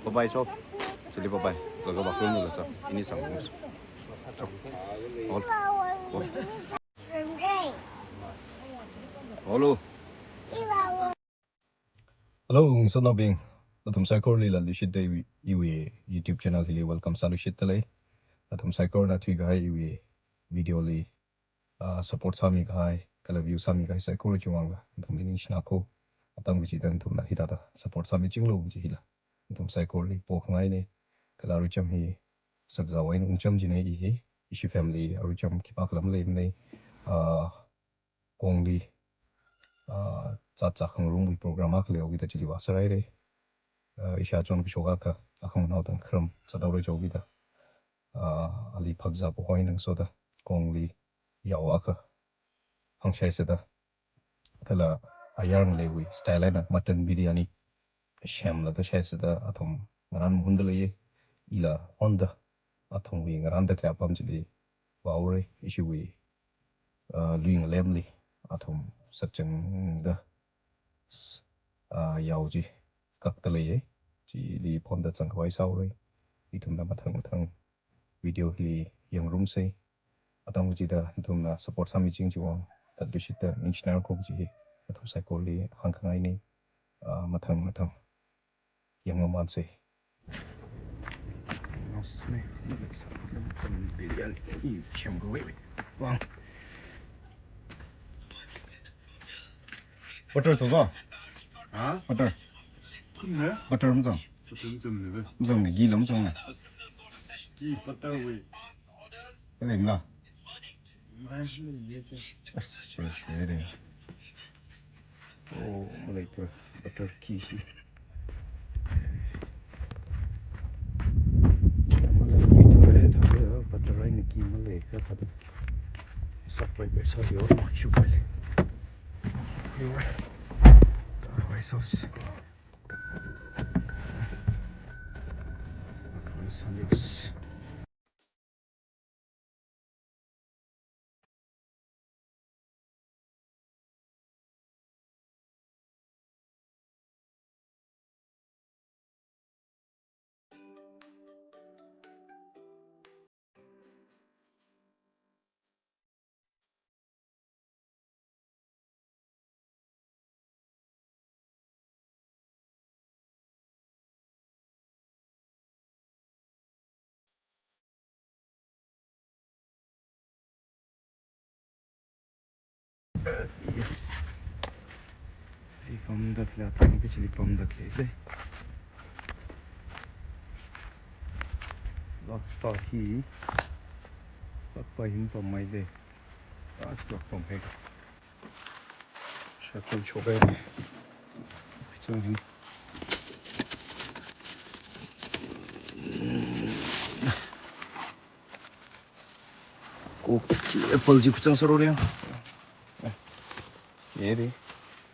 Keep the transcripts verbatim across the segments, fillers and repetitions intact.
Bye bye so. Chili bye bye. Laga ba kung laga sa. Ini sang. All. All. Hello. Hello, ngasotnaobing. Nathum saikorali la leishitta iwui, iwui YouTube channel hili welcome sāluishitdalei. Nathum saikorana thuikahai iwui video li, ah, support sāmikahai, kala view sāmikahai saikora chiwui vangla nathumli ningshinako. Atam kachida nathumna hithāda support sāmichinglu kaji hila nathum saikorali pokhangaina. Kala aruicham hi sakzāwui eina ungcham jina i hi. Ishi family aruicham khipākhala maleimanei. Ah, Kongli, ah, zat zākhangarumwui program akha leihaokida chili vāserhaira. Ah, ishāchon kashok akha, akhamang naotang kharam zathaora jihaokida, ah, ali phakzāpa hoi ngasoda, Kongli yao akha hāngshai sāda, kala ayar ngaleiwui style eina mutton biryani semlaga shai sāda athum ngarān mahunda leiya. Ila honda athumwui ngarānda kayāpam chili vāura. Ishiwui, ah, lui ngalemli athum sakchangda s-, ah, yao chi kakda leiya. Chili phonda zangkhavai sāura. Ithumna mathang mathang video hili yangngarumsa. Atam kachida nathumna support sāmiching chiwui vang tatluishitta ningshinako kaji hi nathum saikorali hāngkhangaina. Ah, mathang mathang yangmamansa. Biryani semkhavai vang. Butter to zo? Ha? Butter. Kum ne? Butter mazang. Butter mazang ne be. Mazang ne, ghee la mazang ne. Ghee butter wui. Khalei mala? Mai le ye che. As, che, che de. Oh, malei butter, butter ghee shi. Malei butter, butter eina ghee malei kathāda. Sakpai paisa yo, mak shupai le. Yo. White sauce. White sauce. Hi pamda khalei, atam kachili pamda khalei le. Lakpa hi, lakpa hi mapammeile. Achi lakpa pamhai. Shakon shokai. Pichang hi. Ko apple chi kuchang saro re. Ye de.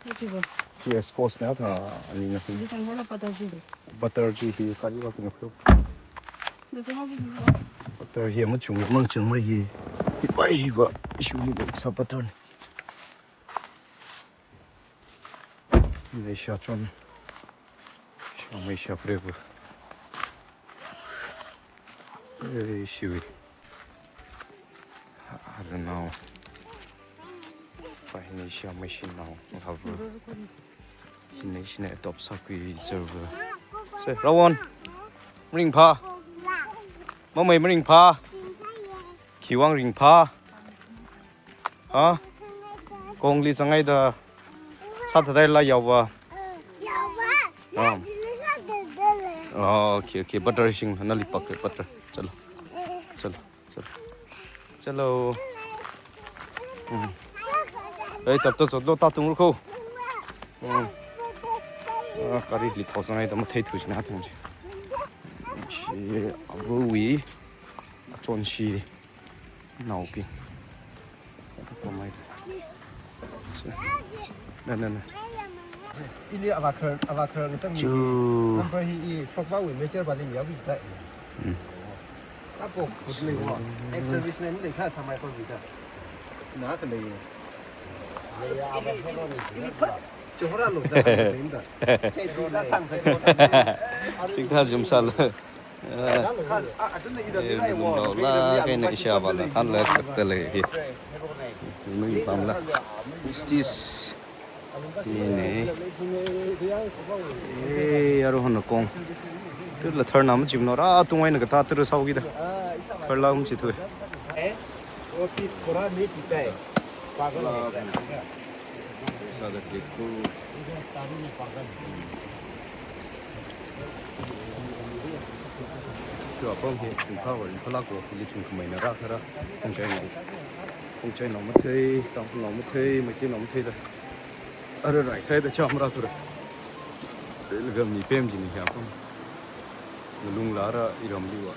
Ye chi bo. Chi squash na tha ani na. Chi sang hala butter chi de. Butter chi hi kali wa kina kho. De sang hala butter. Butter hi machung mangchang mai hi. Hi pai hi ba. Ishi ni ba sa butter ni. Mei shāchon. Shāmei shāpre bu. Ei, shiwi. I don't know. Pai nei shāmei shinao. Ngava. Shinei shinei top sakui serve. Se, Rawon. Maringphā. Mamei maringphā. Khiwuivang ringphā. Ha? Kongli zangngaida sāthathaila yaova. Ah. Oh, okay, okay. Butter shing, nali pak butter. Chalo. Chalo, chalo. Chalo. Hmm. Ei, tapta zotlo, ta tungru ko. Hmm. Ah, gari li thao zangngaida matheithu jina thang ji. Chi, abu wi. Achon shi. Naobing. Ata pamai. Na, na, na. Ili avakar, avakar ngatang ni. Chu. Number hi i shokpa wui major ba ling ya wui dai. Hmm. Apo kut lei wa. Ex serviceman lei kha samai ko wui dai. Na ka lei. Ili, ili, ili pat. Chithā jumsāla. Eh, lunglaola, kaina ishāvāla, hanla khatta lei hi. Nui pamla. What's this? Hina. Eh, Aruhon kong. Tui la tharna machimnao, rā tungwui eina katā tui sāhaokida. Tharla machithu. Sāda klikku. Chua pam hi, ringphāwui, ringphālākwui, hili chungkhamaina rāthara. Khongchaina. Khongchainao mathei, Tangkhulnao mathei, Meiteilao matheila. Ara rai sāda cham rāthura. Laga mi pem china hiyāpam. Ngalungla rā iramliva.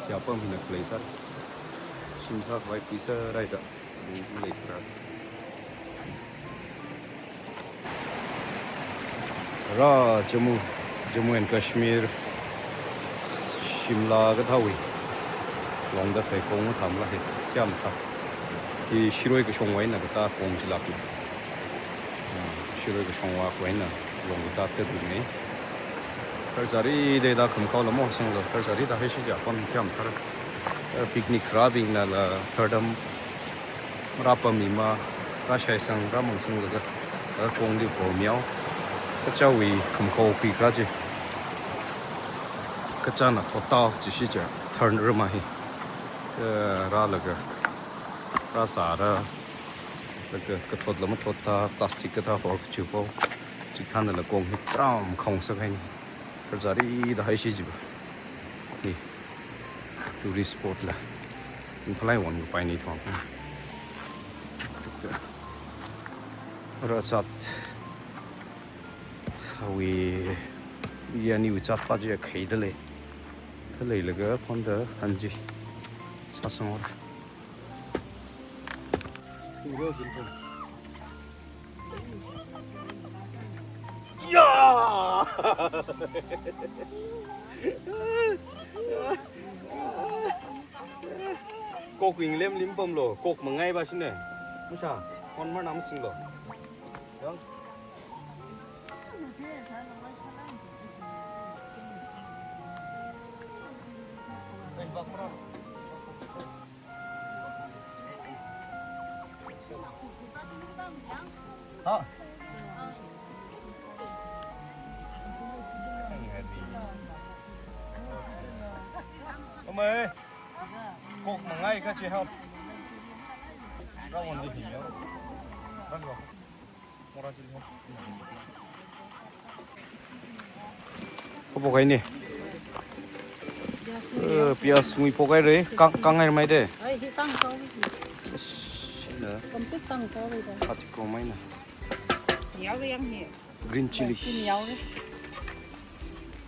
Hiyāpam hina khalei sāra. Shim sākhavai pisa raida. Rā Jammu, Jammu and Kashmir, Shimla kathāwui longda thei kong mathāmala hi, kayāmathā. Hi Shirui kashongwui eina katā kong chilākna. Ah, Shirui kashongwui eina long katā tatduni. Khararchāri deda khamkhaola masangla, khararchāri da haishi ja pam kayāmathāra. Eh, picnic rābingnala, thardam rāpammi ma, rāshaisang, rāmangsanglaga, eh, kongli hormiao. Kachāwui khamkhao khuikharā chi. Kachāna thotao, chi shi ja, thar rāma hi. Eh, rālaga, rāsāra, laga kathotla mathotda, plastic kathā hor kachipa. Chithānala kong hi tram khong sākahaina. Khararchāri da haishi jiva. Hi. Tourist spot la. Ringphālākwui eina kapai ni thong. Rāzat. Hawui, yani wui zatpa chi khaida lei. Khaleilaga phonda hanji. Sāsangora. Ya! Kok wui ngalem limpamlo, kok mangai ba shine. Masha, kon marnam singlo. Yang. Ha. Amei. Kok mangai kachi hao. Rāwon di himyo. Rāwon. Khaphok kahaina. Eh, piyas ngui phok kahai re, kang, kang kahai maide. Ai, hi kang sāhaowa. Shina. Complete kang sāhaowa. Hati ko maina. Yaore yang hi. Green chili. Chili yaore.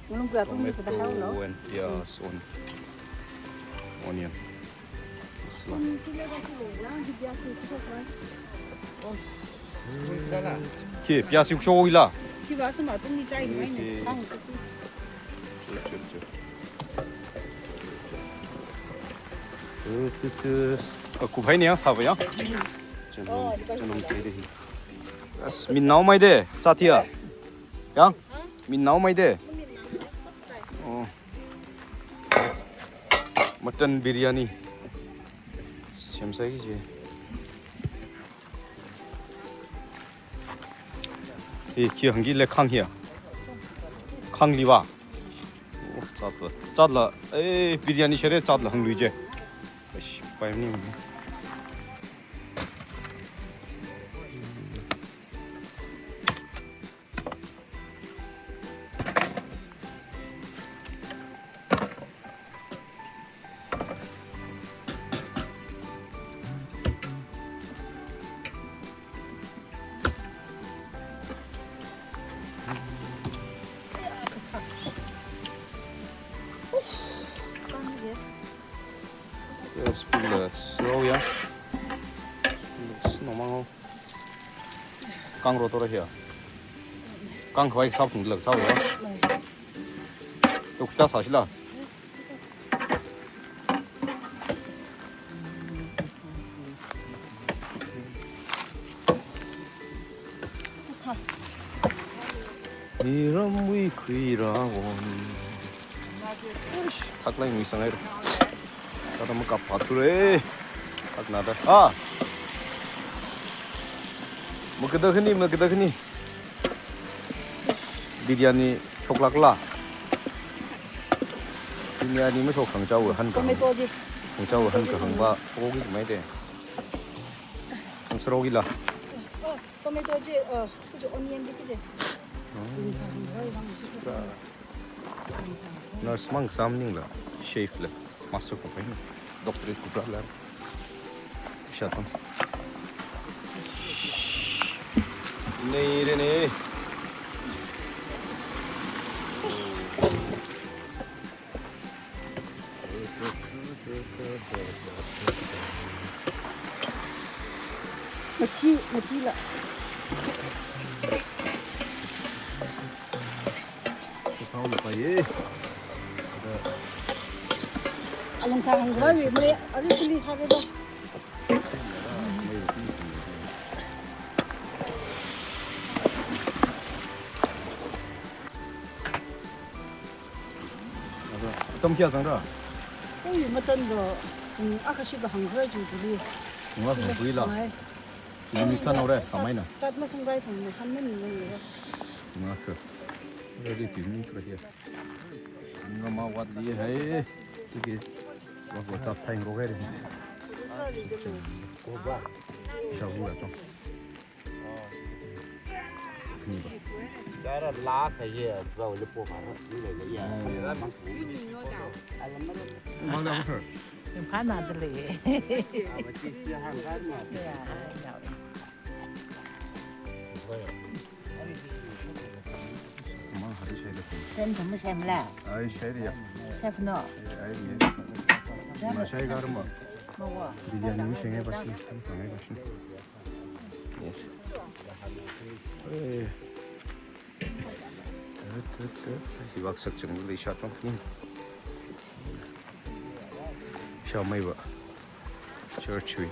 Ngalung kya tung ni sa bahao lo. Tomato and piyas on. Onion. Masala. Khi, piyas yuk show ila. Khi ba sama tung ni chai mai ni. Okay. Tang sa tu. Sure, sure, sure. Tu, tu, tu. Kakup hai ni yang sāva yang. Channel, channel te de. As, min nao maide, chatia. Yang? Min nao maide. Oh. Mutton biryani. Semsai ji. Hi, khi hāngki le khang hiya. Khang liva. Oh, zatla. Zatla. Eh, biryani shere zatla hānglui je. Eish, pai ni. Yes, pula. So, ya. Looks normal. Kang ro to ra hiya. Kang khavai sāp thung lak sāp ya. Tuk ta sāshila. Miramwui khuirāwon. Eish, thaklāk eina sangaira. Kada makap phathura. Thaknada. Ah! Makada khani, makada khani. Biryani shoklākla. Biryani mashok khangachāwui hāngkahāng. Tomato ji. Khangachāwui hāngkahāng va, shoki mai de. Khangsarokila. Oh, tomato ji, uh, kaji onion ji kaji. Oh. Nurse mang exam maningla, chef la, master ko pai, doctorate kupra la. Shatam. Nei re nei. Machi, machila. Alungsa hāngkhavai, mai, ari chilli sākhavai. Atam kayā zangra? Ei, matan do, um, akhashi do hāngkhavai chili. Pung akha hāngkhuila. Ngai. Chili mix sānaora, sāmeina. Chat masāngra thang, hānmeina. Pung akha. Ready to mix right here. Pung akha vātli hai. Tiki. Wa ko chap thai ro hai. Shabu la chong. Ni ba. Dara la ka ye, ba le po ma, ni le le ya. Mala mo. Phānā dalei. Ya, ya. Mala hari shai da. Sem thum sem la. Ai, shai da ya. Chef no. Ai, ai, ai. Ma shai gar ma. Ma wa. Biryani mi shai ngai ba shi, mi shai ngai ba shi. Yes. Eh. Good, good, good. Hivak sak chang li sha tong ni. Sha mai ba. Church wui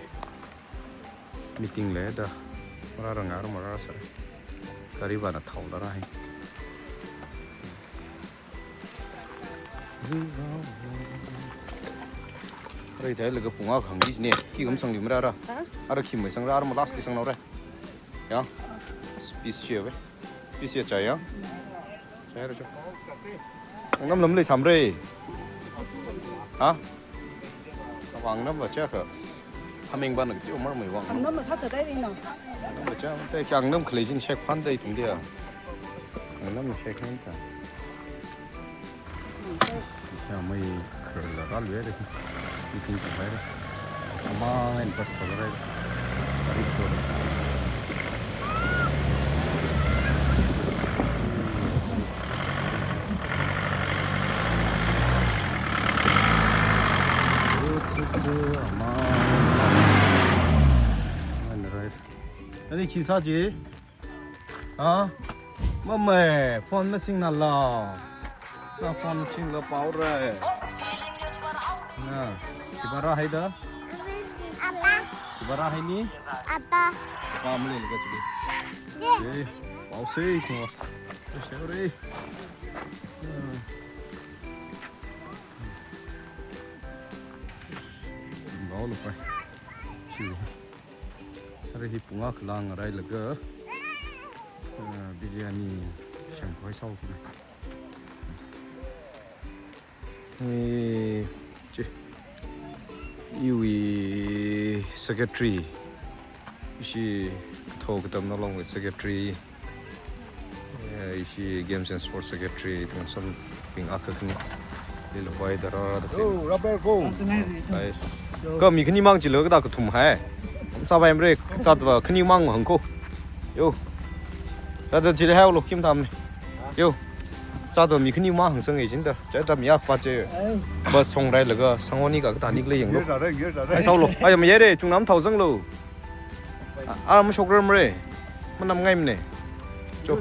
meeting leida. Mararā ngar mararā sāra. Gari vāna thaoda rāhai. Rei thai laga pung akha hāngki jine. Khi kam sangli mararā. Ha? Ara khi mai sangra, ara ma last li sangnaora. Ya. Piece chia ve. Piece chia chai ya. Chai ra cho. Angnam lam lei samre. Ha? Angnam va cha kha. Hameng ba na kiti umar mai vang. Angnam ma sātha dai ri na. Angnam va cha, tai kya angnam khalei jin shek phan dai tung dia. Angnam ma shek phan ta. Kya mai khala ra lue de. Meeting ko hai de. Amang en pas pa ra. Ari ko. Ani khi sā ji? Ha? Mamai, phone masing nala. Na phone masing la pao re. Na, khipa rāhai da? Apa? Khipa rāhai ni? Apa? Apa male laga chili. Ye. Ye, pao sei thung. Pao sei re. Pao lo pai. Chu. Ara hi pung akha lang rai laga. Ah, biryani shem koi sau kina. Eh, che. Iwui secretary. Ishi tho katam na long with secretary. Eh, ishi Games and Sports Secretary, Tongsan bing akha khani. Lilo vai dara da. Oh, rubber go. Nice. Ka mi khani mang chilo ka da ka thum hai. Sa vai mre, sa va khani mang hang ko. Yo. Da da chile hai lo kim tham ne. Yo. Sa da mi khani mang hang sang e jin da. Cha da mi ak pa che. Bus song rai laga, sang oni ka ka ta nik le yeng lo. Ai sau lo. Ai ma ye re, chung nam thao zang lo. A, a, mashokrar mare. Manam ngai mane. Cho.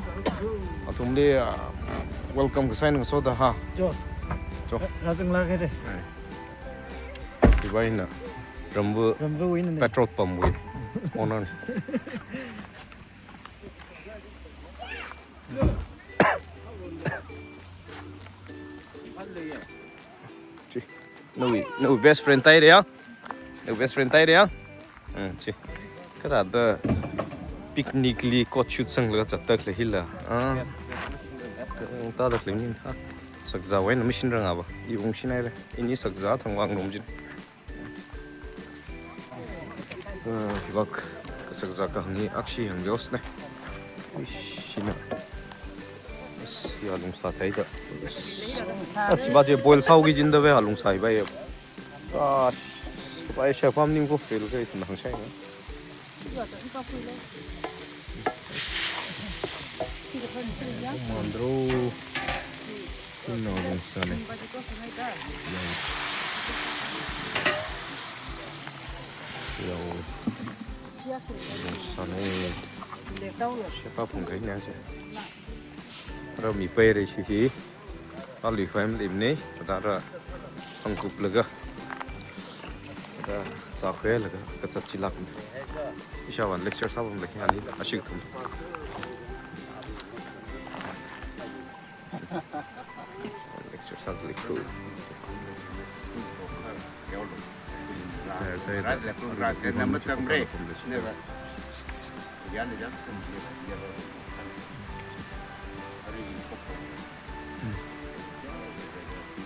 Athumli, a, welcome kasā eina ngasoda ha. Cho. Cho. Ra-, razang la kare. Ai. Ibai na. Rambu. Rambu wui na ne. Petrol pump wui. Owner. Chi. Nawui, nawui best friend thāhaira ya? Nawui best friend thāhaira ya? Hmm, chi. Kathāda picnic li coat suit sanglaga zatda khalei hila. Ah. Thāda khalei ning ha. Sakzāwui eina machine rāngapai. I ungshināhaira. Ini sakzā thangwang rum jin. Ah, hivak kasakzā kahāng hi akshi hāngli osne. Ishina. As, ya lungsā thāhaida. As, ba je boil sāhaoki jinda ve, ha lungsā hi bai. Gosh, bai share farm ning ko fail kai tun hāngshai na. Mandro. Sino lungsāne. Yo. Yo. Lungsāne. Shepa phungkahai nia chi. Rā mi pairai chi hi. Rā lui family ne. Rā rā hāngkuplaga. Rā sākhuilaga. Kazat chilak ne. Ishāvān lecture sāpamlei ani. Ashik thum. Exercise really cool.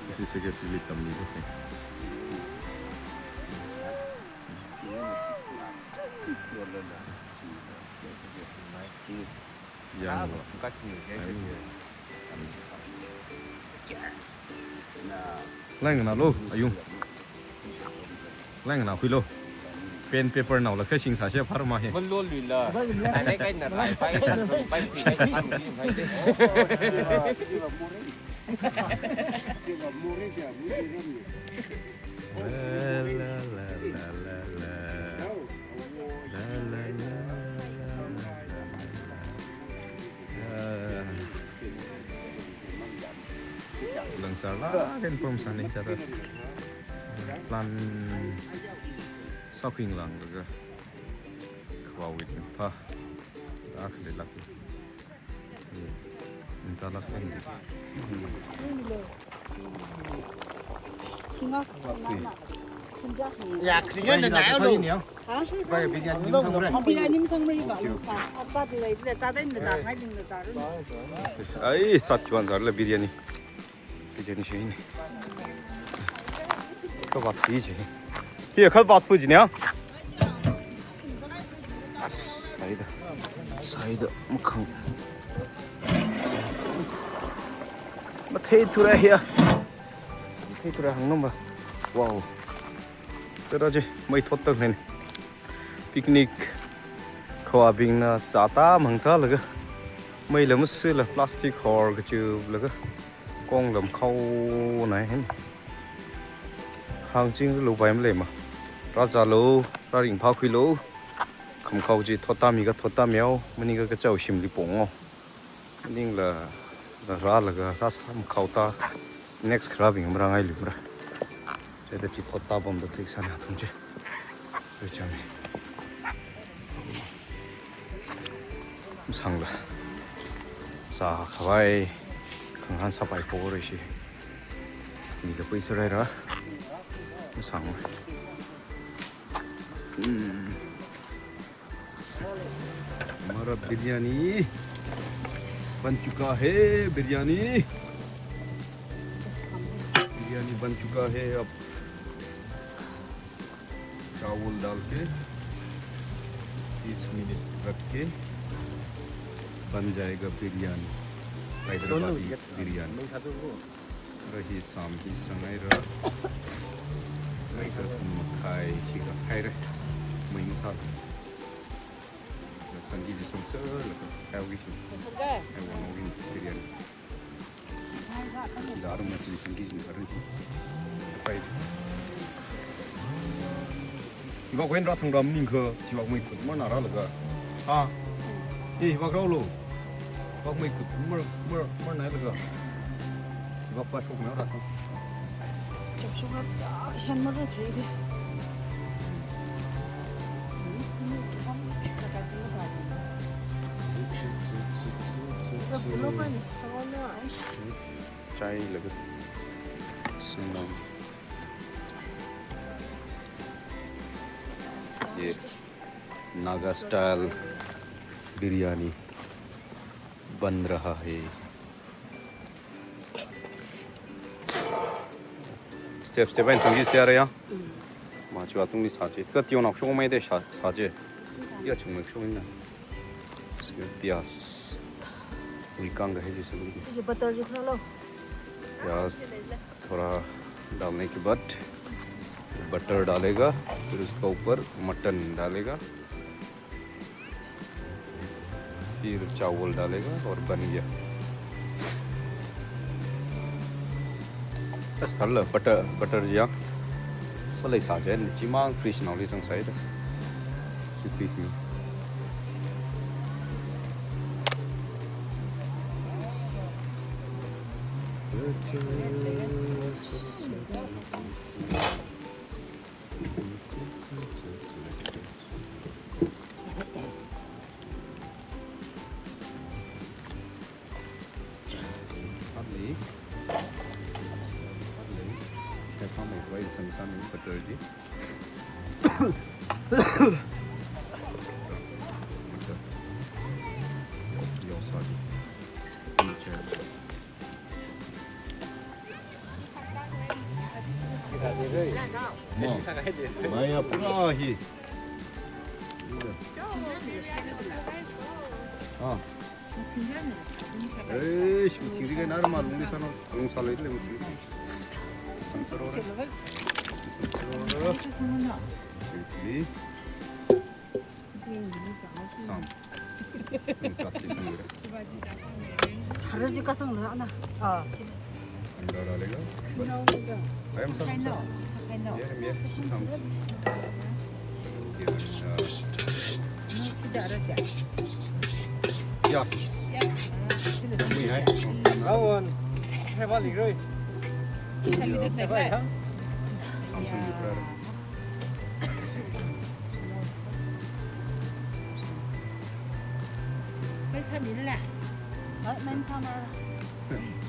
This is a good really come. Yang. Lengna lo, ayung. Lengna khui lo. Pen paper naola kashing sāshe phar ma he. Malol lui la. Ane kai na rai pai, pai, pai, pai, pai, pai. La, la, la, la, la. La, la, la, la, la, la. Langsar la, kan pom sani cara. Plan shopping lang juga. Kawit pa. Ah, kelelak. Hmm. Entah lah kan. Ya, kesini ada naik lu. Ha? Bai, biryani masang bre. Biryani masang bre, ba, okay, okay. Sa, apa tu lagi, dia tak ada ni, dah, hai, dia tak ada. Ai, sat kiwan sar le biryani. Biryani sini. Kau buat apa je? Iya, kau buat apa je ni, ya? Saida. Saida, makhang. Mathei thura hiya. Mathei thura hāng nom ba. Wow. Tara je, mei thot tak nen. Picnic khavābingna zāta mangta laga. Mei lam sila plastic hor kachu laga. Kong lam khao nai hen. Hāngching lo bai malei ma. Rāzā lo, rāringphā khui lo. Kham khao chi thot ta mi ka thot ta miao, maning ka kachao shimli pong o. Maning la, la rā laga, rāsam khao ta. Next kharābing marāngai lumra. Chida chi thot ta bom da click sāna thum chi. Ui chami. Masangla. Sākhavai. Khangahān sāpai pore shi. Mila pui saraira. Masangla. Hmm. हमारा बिरयानी बन चुका है, बिरयानी। बिरयानी बन चुका है। अब चावल डाल के तीस मिनट रख के बन जाएगा बिरयानी, हैदराबादी biryani. Ara hi sam hi sangaira. Mei ka thum makhai shikha haira. Mei masā. Sangki ji samsā laga. Hai wui shi. Hai wui biryani. Ida arum na chi sangki ji arum. Pai. Iwak wen rāsang ram ningkha, chiwak mei khut marna rālaga. Ha. Eh, iwak rao lo. Iwak mei khut mar, mar, marna laga. Iwak pa shok na rāsang. Shok na, shan mar rāthri di. Chai laga. Singmon. Ye Naga style biryani ban raha hai. Step step eina sangki step ara ya. Machua tungli sāche. Ka tiong nak shong mai de sā, sāche. Ya chung mai shong na. Iske piyaz. Ui kang ka hai ji sāli. ये बटर जो थोड़ा लो। प्याज थोड़ा डालने के बाद बटर डालेगा, फिर उसके ऊपर मटन डालेगा। फिर चावल डालेगा और बन गया। बस थल बटर, बटर जिया। पहले साजे, चिमांग फ्रिज नाली संग साइड। क्योंकि Partly. Partly. That's how my wife and son in Patarji. Yo, yo, sorry. Mo. Maya pura hi. Ah. Eish, mi thiri kai nar ma lungli sano, lung salai le mi thiri. Sansaro. Sansaro. Simply. Sam. Lung chat ki sangre. Hara ji ka sang na na. Ah. Camera डालेगा। I am सब। ये, ये, हम। Yes. Yes. That one. Have a little. Samsung.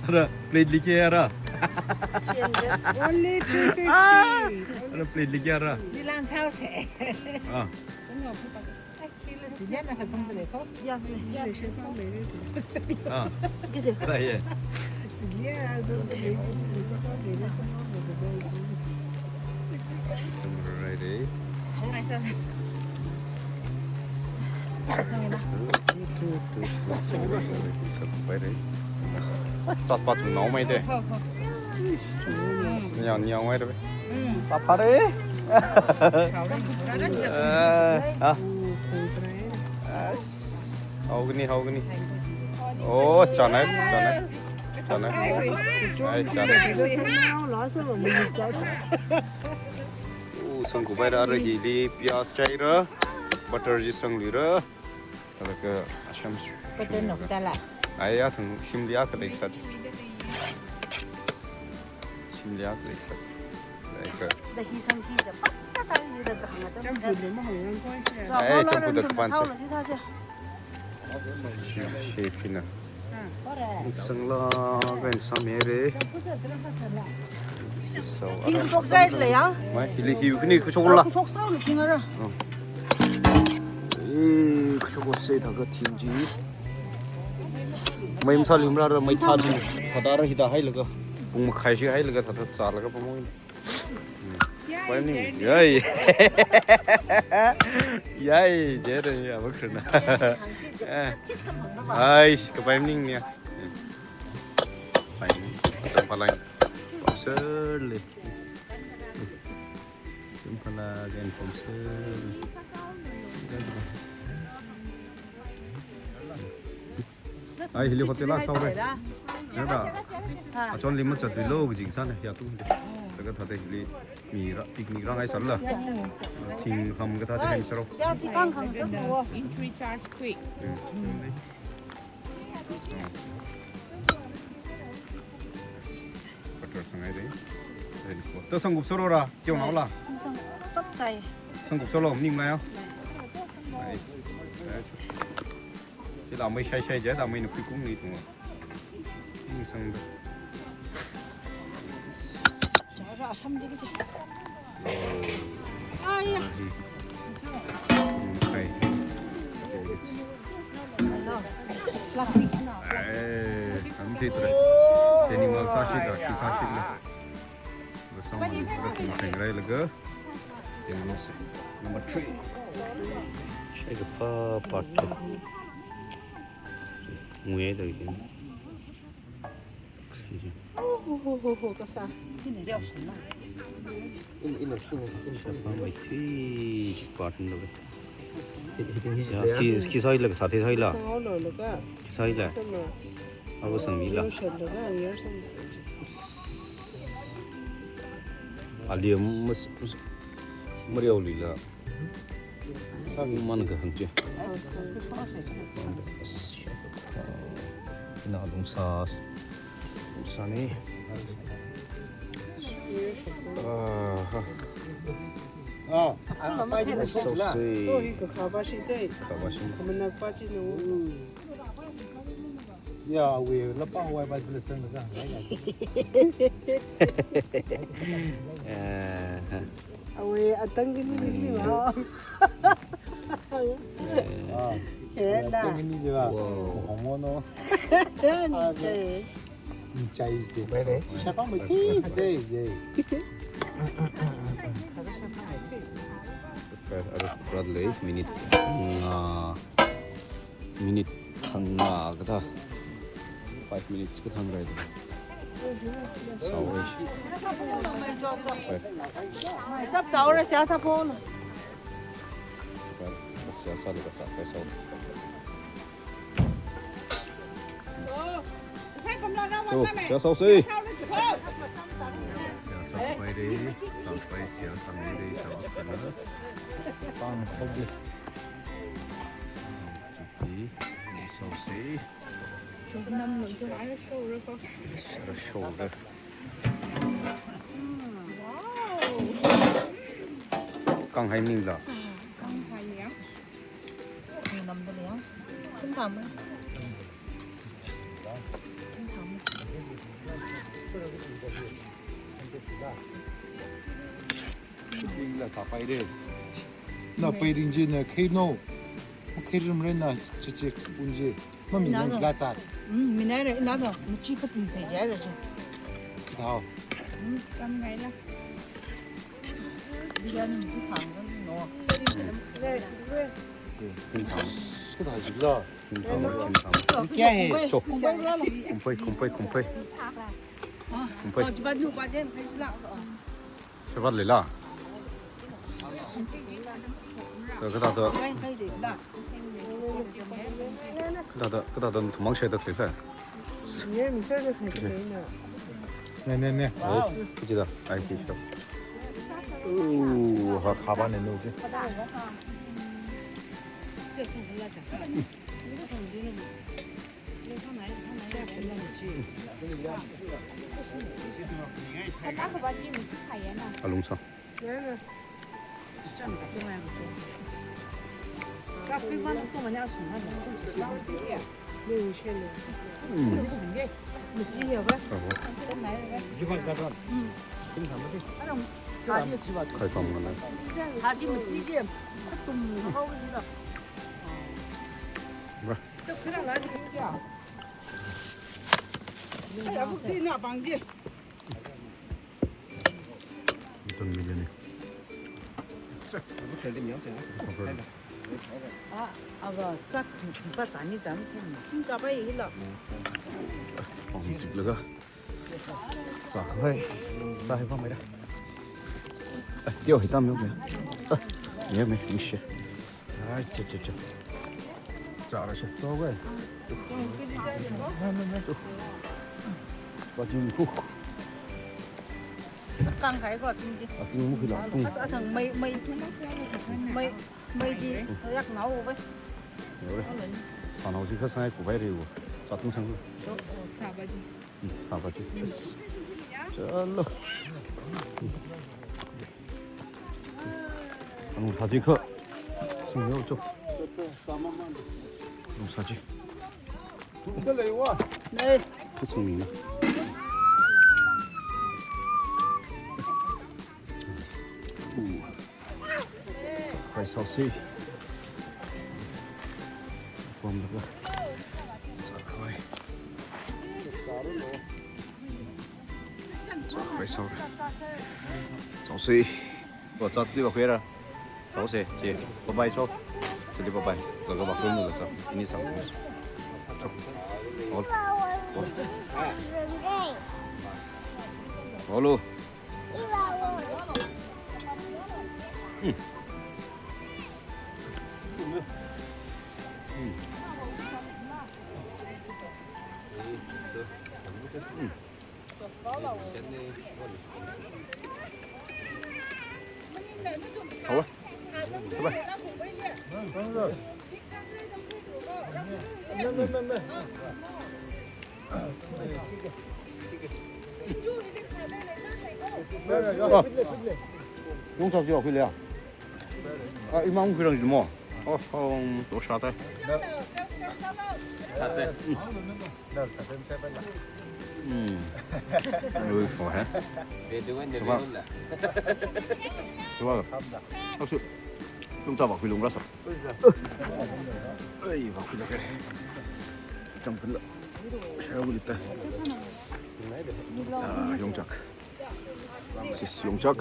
Ara, plate li ke ara. Only three fifty. Ara, plate li ke ara. Nilang sao se. Ah. Yes, yes. Ah. Kisi. Right, eh? Sāpa chungnao mai de. Niang niang mai de. Sāphare. Eh, ah. As. Haogani, haogani. Oh, chānai, chānai. Chānai. Ai, chānai. Oh, sangkup haira, ara hili piyaz chaira, butter ji sangluira. Talaga asham. Butter nok tala. Ai, athang shimli akha leisā. Shimli akha leisā. Like, uh, the hi sang si ja patta ta ji da ka hanga ta. Champur de ma hang rang koi se. Ai, champur da pan se. Shi, shi fina. Sangla kan samere. So, hi kushok sai le ya. Mai, hili hi kani kushok la. Kushok sai le ting ara. Eh, kushok sai ta ka ting ji. Mai masā lim ra ra mai tha ji. Thada ra hithā hailaga. Pung makhai shi hailaga thada zālaga pamong. Paining. Yai. Yai, jere ya, bakruna. Ai, kapaining niya. Paining. Sampalai. Sirli. Sampala gen pomsel. Ai, hili hotel la saure. Nada. Achon lim ma chatri lo, jing san ya tu. Taga thada hili mi ra, picnic rang ai sāla. Thing ham kathā de hen saro. Ya, si kang kang sa ko. In recharge quick. Butter sangai de. To sangkup saro ra, kyo nao la. Sang, chap chai. Sangkup salo, ning la ya. Ai. Ai. Lamai shaishai ja, lamai na kuikung ni tunga. Ni sangda. Chara asam jiki ja. Ai ya. Hi. Hmm, kai. Plastic na. Eh, anti tra. Teni mal sashi da, ki sashi da. Number three. Shai kaphā part two. Nguya da kin. Siji. Oh, ho, ho, ho, ho, kasā. Ina, ina, ina, ina. Shapang mai thi part two. Hi, hi, hi, hi, ya, ya. Ki, ki sāi la, sāthe sāi la. Sāo lo, lo ka. Ki sāi la. Sāo lo. Abo sangmi la. Yo, sāo lo ka, yo, sāo lo. Ali mas, mas, mariau li la. Sāki man ka hang che. Ina lungsā, lungsā ni. Ah, ha. Ah, ah, pai di. Sausai. Oh, hi kakhava shi te. Kakhava shi. Kamanak pa chi no. Ya, we la pa wai ba le tang ka. Eh, ha. Awe, atang kini ni ma. Eh. Ah. Keren da. Atang kini je ba. Wow. Homo no. Ni che. Ni chai is de. Bai de. Shapang mai thi de, ye. Ka, ara, ara lei minute. Ah. Minute thang nga kathā. Five minutes kathā ngarāi. Sawa. Chap chao ra sia sa phone. Sia sa le ka sa ka sa. Oh, sia sa se. Sia sa pai de. Sa pai sia sa mai de. Sa kana. Pang khobi. Hi, sausai. Nam lo jo, ara shou ra ko. Ara shou ra. Wow. Kang hai ning la. Kang hai ya. Nam da ya. Kum tam. Kum tam. Tingla sa pai de. Na pai ring je na khai no. Khai rum re na chichik spoon je. Ma mi nang la cha. Mm, mi nai re na do. Mi chi khat mi sai ja re. Thao. Mm, kam ngai la. Dia ni mi chi phang kan no. Kum tham. Kida jila. Kum tham, kum tham. Kya hai? Cho. Kumpai, kumpai, kumpai. Kumpai. Jibat nu ba jen khai la. Shabat lila. Ka, ka ta ta. Ka ta ta, ka ta ta thumang shai ta kli kha. Ye, mi shai ta kli kha na. Ne, ne, ne. Oh, kaji da. Ai, ki shop. Oh, ha, khaba ne nu ji. Alung sa. Mm. Khai fam ngana. Ba. Tun mi jani. Ah, aga chak pa chani dam. Ka pai hila. Pang sik laga. Sa khai. Sa hai pa mai ra. Eh, tio hi tam yo me. Eh, me me mi she. Ai, che, che, che. Chara she. To we. Na, na, na, to. Ba jin ku. Kang khai ko ting ji. A sing mu khi la tung. As a thang mai, mai. Mai, mai ji. Yak nao we. Yo we. Sa nao ji kha sa ku bai re wo. Sa tung sang. To, o, sa ba ji. Hmm, sa ba ji. Chalo. Anu sa ji kha. Sing yo cho. Anu sa ji. Nei. Kasungmina. Khuishaosi. Pamlaga. Chakhoi. Chakhoi shaora. Shaosi. Lo, chat li ba khuira. Shaose, che. Bye bye shao. Chili bye bye. Lo, lo, ba khuira lo, cha. Ini shao. Ol. Ol. Olu. Hmm. Hmm. Hmm. Haowa. Bye bye. Oh. Yongchak chi khuiya. Ah, imang khuirang jimo. Oh, oh, to shata. Shata. Hmm. Ui, so hai. Coba. Coba. Asu. Yongchak ba khuilung rasa. Ai, ba khuilung kare. Chang pun la. Share wuli ta. Ah, yongchak. This is yongchak.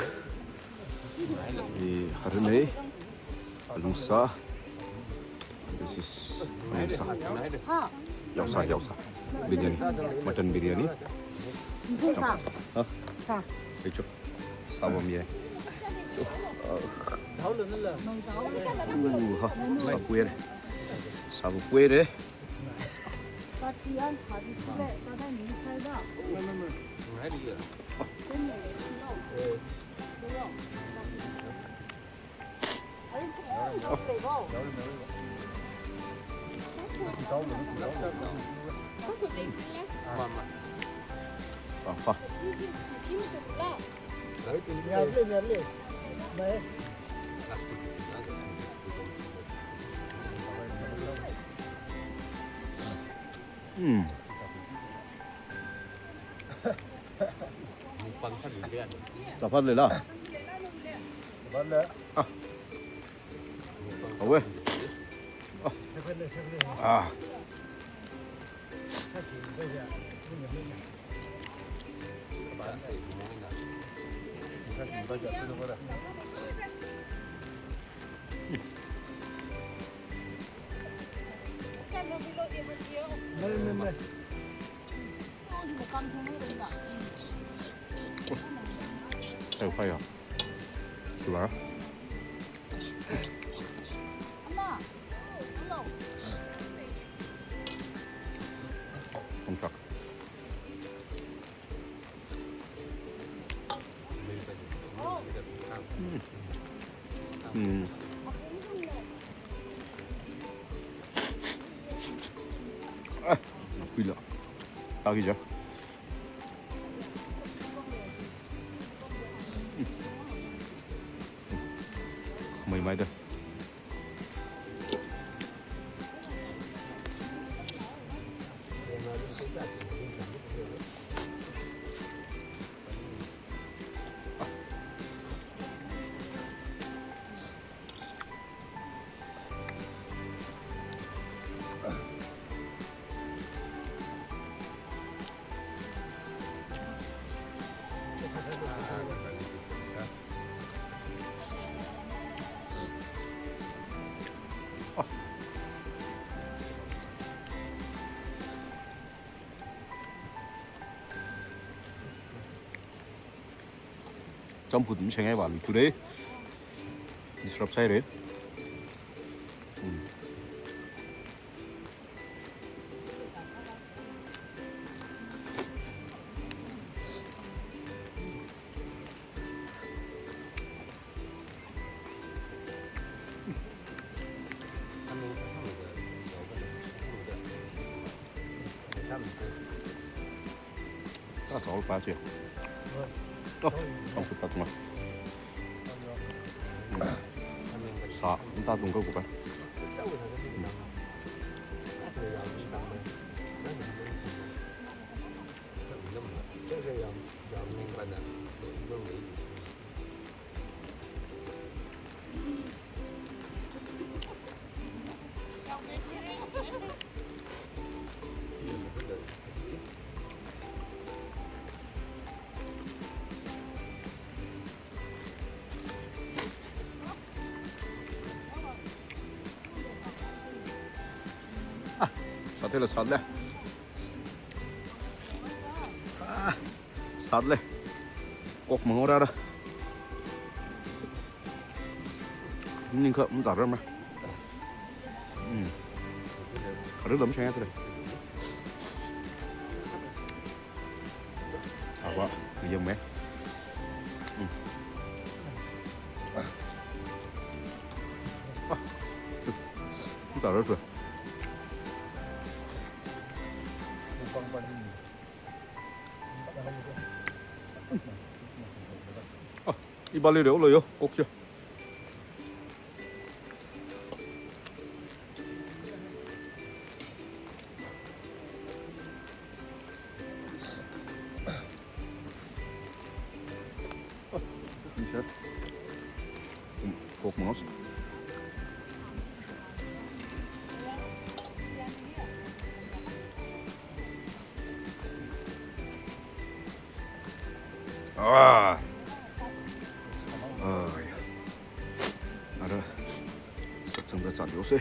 Hi harinei. Alungsa. This is alungsa. Yaosa, yaosa. Biryani. Mutton biryani. Sa. Ha? Sa. Aicho. Sa bam ye. Uh, ha. Sa puire. Sa puire. Hmm. Mukbang kan dia. Chaphat leila. Chaphat le. Ah. Haowe. Ah. Ah. Sai fire. Sure. Contract. Mm. Mm. Ah, kuila. Taki ja. Mm. Mm. Mai mai da. Champut mi shengai ba luture. Disrupt sai re. Hmm. Ta chawl pa che. To, tang kut ta tunga. Sa, ta tung ka kupa. Ah, sātheila sātheila. Ah, sātheila. Kok mangora ra. Ningkha, mm, zāra ma. Mm. Kharui lam shang ya theila. Ava, yam me. Mm. Ah. Ah. Zāra tu. Ah, iba le de, o lo yo, kok yo. Kok mos. Ah. Ah, ya. Ara. Sāchangda zālu se.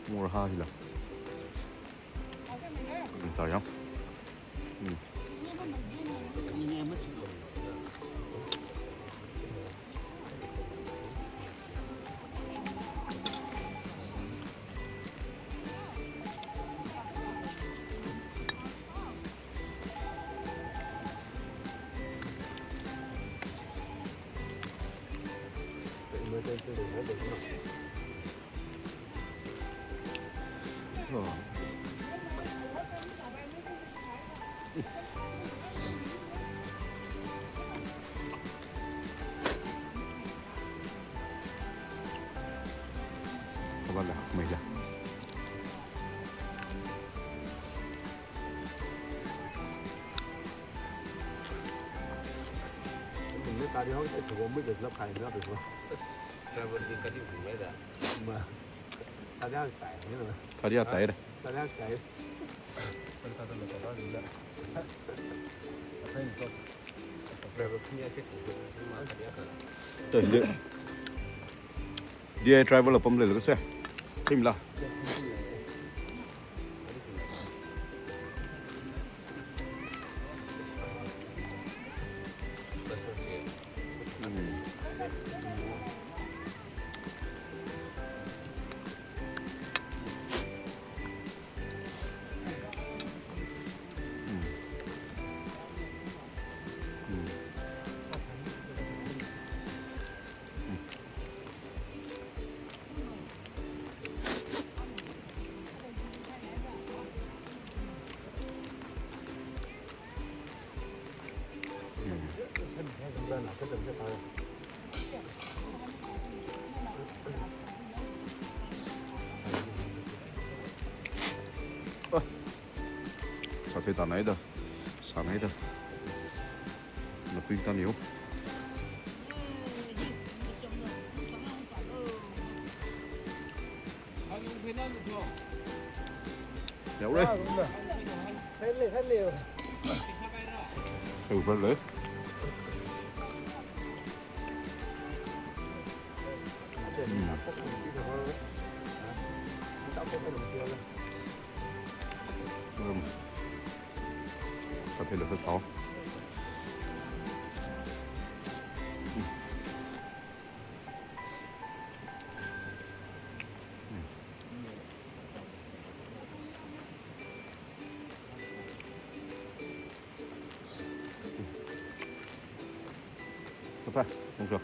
Mor ha hila. Zāya. Hmm. Driver di kadi bung mai da. Ma. Kadi tai ni ma. Kadi tai da. Kadi tai. Driver kini ase ma kadi ka. Tadi. D I Y driver la pam le la se. Tim la. Sāthei tānai da, sānai da. Napui tānai yo. Yaure. Sāle, sāle yo. Sāle. Mm. Sātheila sāo. Kaphā, mungso.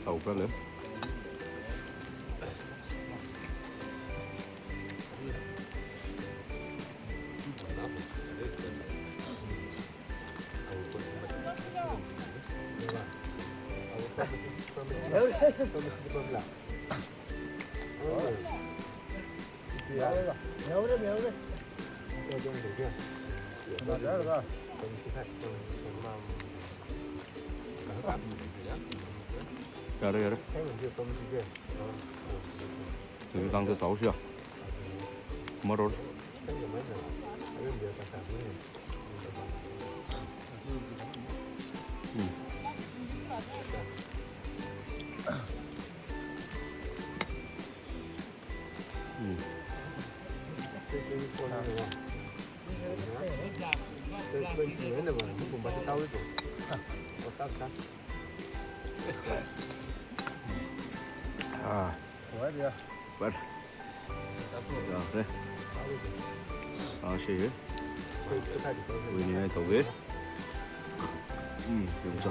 Tau kale. ꯌꯥꯎꯔꯦ, ꯌꯥꯎꯔꯦ, ꯌꯥꯎꯔꯦ꯫ ꯌꯥꯔꯦ, ꯌꯥꯔꯦ꯫ ꯌꯥꯝ ꯇꯥꯡꯗꯦ, ꯆꯥꯎꯁꯤꯔꯥ? ꯃꯔꯣꯔ꯫ ꯎꯝ꯫ ꯎꯝ꯫ ꯑꯥ꯫ ꯐꯔꯦ꯫ ꯌꯥꯈ꯭ꯔꯦ꯫ ꯆꯥꯁꯦ꯫ ꯂꯣꯏꯅꯤꯡꯉꯥꯏ ꯇꯧꯒꯦ꯫ ꯎꯝ, ꯌꯦꯡꯉꯨꯆꯣ꯫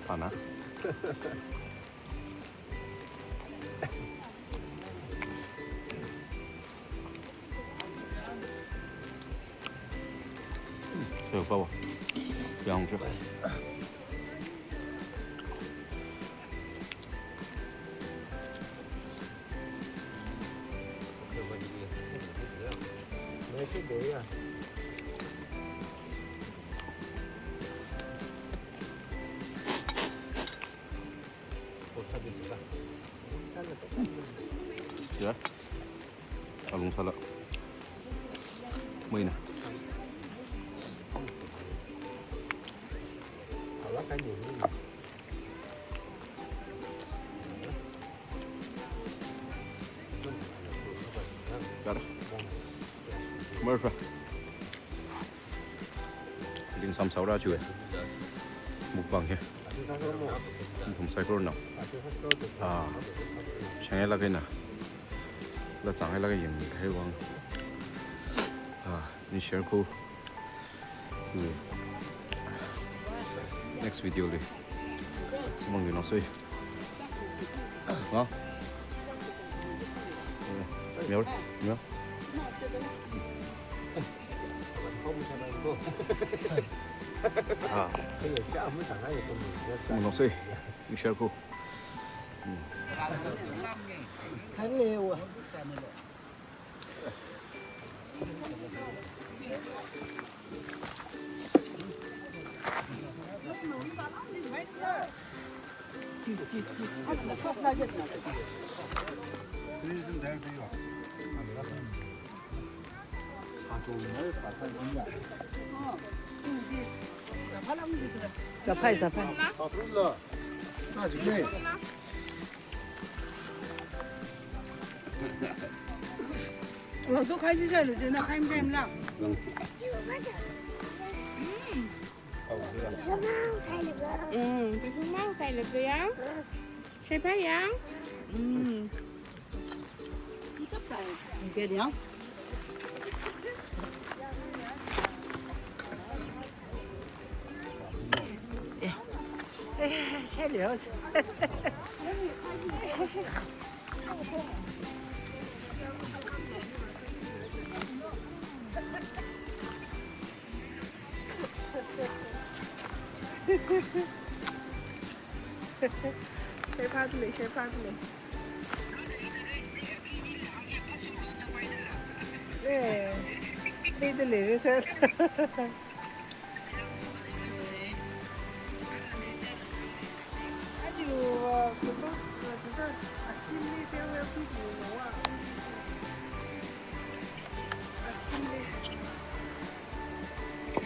ꯐꯅ꯫ ꯁꯦ, ꯄꯥꯎ꯫ ꯌꯥꯡꯁꯦ꯫ ꯌꯥ꯫ ꯑꯂꯨ ꯁꯥꯂꯥ꯫ ꯃꯩꯅ꯫ ꯌꯥꯔꯦ꯫ ꯃꯔꯐ꯫ ꯂꯤꯡꯁꯥꯝ ꯁꯥꯎꯔꯥ ꯆꯨꯋꯦ꯫ Mukbang ꯁꯦ꯫ ꯃꯐꯝ ꯁꯥꯏꯀꯣꯔꯅ꯫ ꯑꯥ꯫ ꯁꯦꯡꯉꯦ ꯂꯥꯛꯀꯦꯅ꯫ ꯂꯥ ꯆꯥꯡꯉꯦ ꯂꯥꯛꯀꯦ ꯌꯦꯡ ꯍꯩ ꯋꯥꯡ꯫ ꯑꯥ꯫ ꯅꯤ share ꯈꯣ꯫ ꯎꯝ꯫ Next video ꯂꯤ꯫ ꯁꯨꯃꯥꯡ ꯂꯤ ꯅꯣꯛꯁꯣꯏ꯫ ꯍꯥ? ꯃꯤꯌꯥꯎ, ꯃꯤꯌꯥꯎ꯫ ꯑꯥ꯫ ꯁꯨꯃꯥꯡ ꯅꯣꯛꯁꯣꯏ꯫ ꯅꯤ share ꯈꯣ꯫ ꯎꯝ꯫ ꯆꯐꯥꯏ, ꯆꯐꯥꯏ꯫ ꯂꯧꯊꯣꯛ ꯈꯥꯏꯕꯤꯁꯥ ꯂꯨꯗꯦꯅ ꯈꯥꯏ ꯃꯈꯥꯏ ꯑꯃ ꯂꯥꯛ꯫ ꯎꯝ꯫ ꯎꯝ, ꯄꯤꯁꯨꯝ ꯃꯥꯡ ꯁꯥꯏ ꯂꯦꯞꯄ ꯌꯥ꯫ ꯁꯦꯄꯥ ꯌꯥ꯫ ꯎꯝ꯫ ꯆꯞ ꯆꯥꯏ꯫ ꯒꯦꯠ ꯌꯥ꯫ ꯑꯦ, ꯑꯦ, ꯁꯦ ꯂꯤꯌꯣꯁ꯫ ꯁꯦ ꯐꯥꯠꯂꯦ, ꯁꯦ ꯐꯥꯠꯂꯦ꯫ ꯑꯦ, ꯀꯩꯗ ꯂꯩꯔꯦ ꯁꯦ?